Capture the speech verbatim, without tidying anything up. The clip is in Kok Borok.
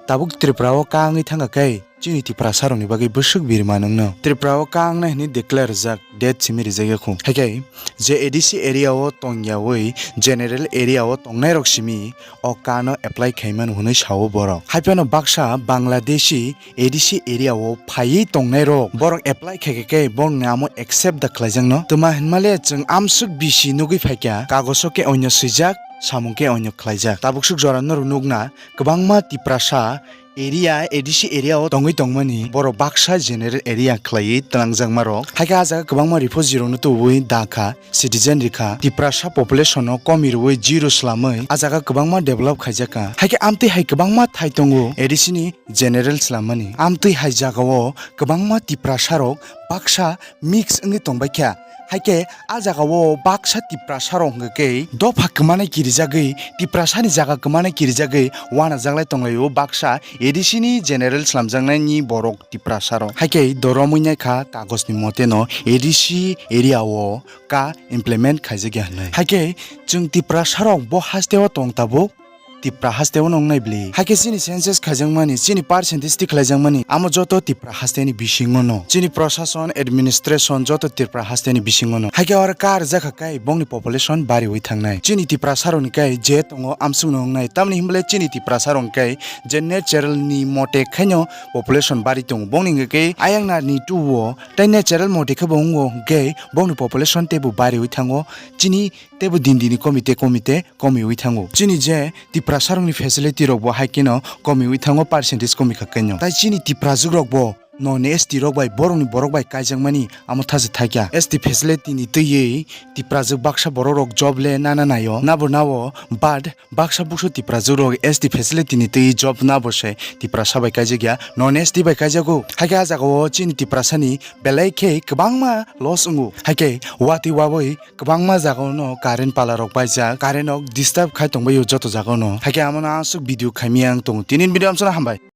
tabuk Tripura o kangwi thangkha khe chini Tiprasa rokni bagwi bwswk birma nwngno. Tripura o kangnai hwnwi declare rijak, date simi rijak yakho. Haikhe je A D C area o tongyawi general area o tongnai rok simi o kano apply khaimano hwnwi sao borok. Haiphano baksa Bangladeshi A D C area o phaiwi tongnai rok borok apply khaikhe khe borokni amo accept da khlaijakno. Twma hinmale chwng amswk bisi nugwi phaikha, kagoso khe onyo swijak, samung khe onyo khlaijak. Tabuk swk jora norok nukna kwbangma Tiprasa area, A D C area o tongwi tongmani borok baksa general area khlaiwi twlangjakma rok. Haikhe ah jaga kwbangma refugee rokno tubui dakha, citizen rikha, Tiprasa population no komi rwui zero swlamwi ah jaga kwbangma develop khaijakha. Haikhe amtwi hai kwbangma thai tongo A D C ni general swlammani. Amtwi hai jagao kwbangma Tiprasa rok baksa mix wngwi tongbaikha. Haikhe ah jagao baksa Tiprasa rok hwnkhe dopha kwmana kirijagwi, Tiprasa ni jaga kwmana kirijagwi wanajaklai tonglaio baksa A D C ni general swlamjaknaini borok Tiprasa rok. Haikhe doromwi naikha kagoj ni mote no A D C area o ka implement khaijakya hwnwi. Haikhe chwng Tiprasa rok bo haste o tong tabuk Tipra haste o nong nai bli. Haikhe chini census khaijakmani, chini percentage tikhlaijakmani, amo joto Tipra haste ni bisingo no. Chini prosason, administration joto Tipra haste ni bisingo no. Haikhe oro kar jakha kai bongni population bariwi thangnai. Chini Tiprasa rokni kai je tongo amsuk no wngnai. Tamni hinmale chini Tiprasa rokni kai je natural ni mote khaino population bari tongo. Bongni hwnkhe ayang narni two o tei natural mote khe bo wngo hwnkhe bongni population teibo bariwi thango. Chini teibo din dini komite komite komiwi thango. Chini je Tiprasa rokni facility rok bo hai kheno komiwi thango, percentage komi kha kaino. Tai chini Tiprajwk rok bo non S T rok bai borokni borok bai kaijakmani amo thachi thaikya. S T facility ni twiwi Tiprajwk baksa borok rok job le nana naio, nabo nao, but baksa buksu Tiprajwk rok S T facility ni twiwi job nabo se Tiprasa bai kaijakya, non S T bai kaijago. Haikhe ah jagao chini Tiprasa ni belai khe kwbangma loss wngo. Haikhe watwi wawi kwbangma jagao no current pala rok baijak, current rok disturb khai tongbaio joto jagao no. Haikhe amo no aswk video khaimya wng tongo. Tini ni video amsano hambai.